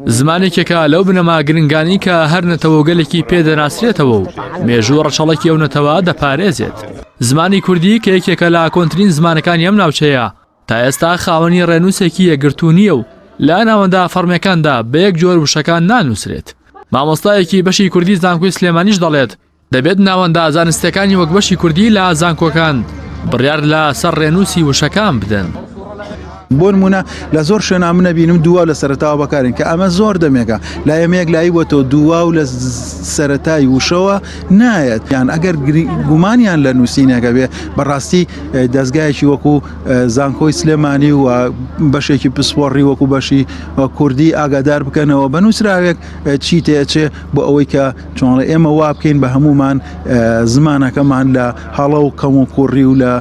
زمان یەکێکە لەو بنەما گرنگانەی کە هەر نەتەوە و گەلێکی پێ دەناسرێتەوە و مێژوو و ڕەچەڵەکی ئەو نەتەوە دەپارێزێت. زمانی کوردی کە یەکێکە لە کۆنترین زمانەکانی ئەم ناوچەیە، تا ئێستا خاوەنی ڕێنووسێکی یەکگرتوو نییە و لە ناوەندە فەڕمییەکاندا بە یەک جۆر وشەکان نانووسرێت. مامۆستایەکی بەشی کوردی زانکۆی سلێمانیش دەڵێت، دەبێت ناوەندە زانستیەکانی وەک بەشی کوردی لە زانکۆکان بڕیار لە سەر ڕێنووسی وشەکان بدەن. بۆ نمونە لە زۆر شوێنا من ئەبینم دوواو لە سەرەتاوە بەکارێن کە ئەمە زۆر دەمێکە لای ئێمە یەک لایی بۆتەوە دوواو لە سەرەتای وشەوە نایەت یان ئەگەر گومانیان لە نووسینەکە بێ بەڕاستی دەستگایەکی وەکو زانکۆی سلێمانی و بەشێکی پسپۆڕی وەکو بەشی کوردی ئاگادار بکەنەوە بە نووسراوێک چی تێچێ بۆ ئەوەی کە چۆنڵێ ئێمە وا بکەین بە هەمومان زمانەکەمان لە هەڵە و کەم و کوڕی و لە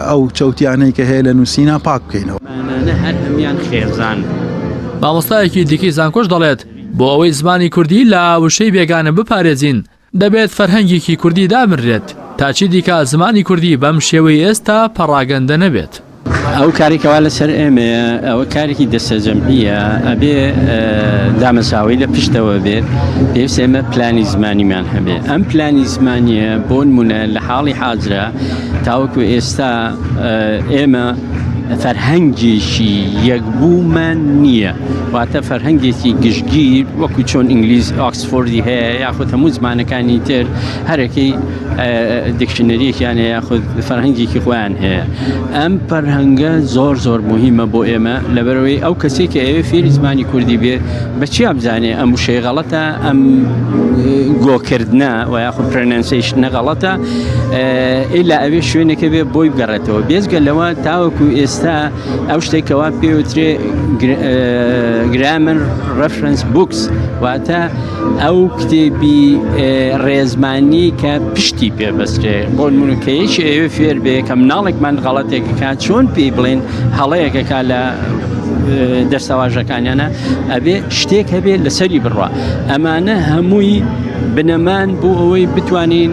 ئەو چەوتیانەی کە هەیە لە نووسینە پاک بکەینەوە. مامۆستایەکی دیکەی زانکۆش دەڵێت، بۆ ئەوەی زمانی کوردی لە وشەی بێگانە بپارێزین، دەبێت فەرهەنگێکی کوردی دابنرێت تا چیدیکە زمانی کوردی بەم شێوەی ئێستا پەڕاگەندە نەبێت. ئەو کارەی کەوا لەسەر ئێمەیە ئەوە کارێکی دەستەجەمعیە ئەبێ دامەزراوەی لە پشتەوە بێت پێویست ئێمە پلانی زمانیمان هەبێ ئەم پلانی زمانیە بۆ نمونە لە حاڵی حازرە تاوەکو ئێستا ئێمە فەرهەنگێکی یەکبوومان نییە واتە فەرهەنگێکی گشتگیر وەکو چۆن ئینگلیز ئۆکسفۆردی هەیە یاخود هەموو زمانەکانی تر هەرەکەی dictionary یەکیان هەیە یاخود فەرهەنگێکی خۆیان هەیە ئەم فەرهەنگە زۆر زۆر مهمە بۆ ئێمە لەبەرەوەی ئەو کەسێک کە ئەوێ فێری زمانی کوردی بێ بە چیا بزانێ ئەم وشەی غەڵەتە ئەم گۆکردنە و یاخود pronunciation ە غەڵەتە ئیلا ئەوێ شوێنێکە بێ بۆی بگەڕێتەوە بێزگە لەوە تاوەکو ئێستا ئەو شتێک کەوا پێوترێ grammar reference books واتە ئەو کتێبی ڕێزمانی کە پشتی پێ بەسترێ بۆ نمونە کە یەکی ئەوێ فێر بێ کە مناڵێکمان غەڵەتێکەکە چۆن پێی بڵێن هەڵەیەکەکە لە دەستەواژەکانیانە ئەبێ شتێک هەبێ لەسەری بڕوا ئەمانە هەمووی بنەمان بۆ ئەوەی بتوانین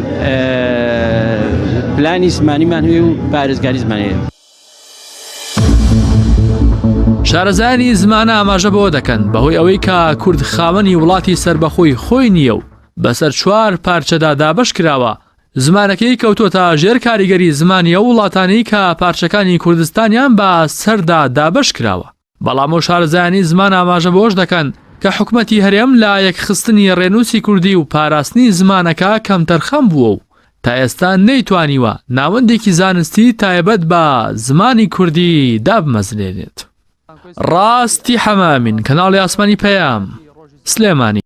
پلانی زمانیمان هەیە و پارێزگاری زمانی شارەزایانی زمان ئاماژە بەوە دەکەن بەهۆی ئەوەی کە کورد خاوەنی وڵاتی سەربەخۆی خۆی نییە و بەسەر چوار پارچەدا دابەش کراوە زمانەکەی کەوتۆتە ژێر کاریگەری زمانی ئەو وڵاتانەی کە پارچەکانی کوردستانیان بە سەردا دابەش کراوە. بەڵام ئەو شارەزایانی زمان ئاماژە بەوەش دەکەن کە حکومەتی هەرێم لە یەکخستنی ڕێنووسی کوردی و پاراستنی زمانەکە کەمتەرخەم بووە و تا ئێستا نەیتوانیوە ناوەندێکی زانستی تایبەت بە زمانی کوردی دابمەزرێنێت. ڕاستی حەمامین، کەناڵی ئاسمانی پەیام، سلێمانی.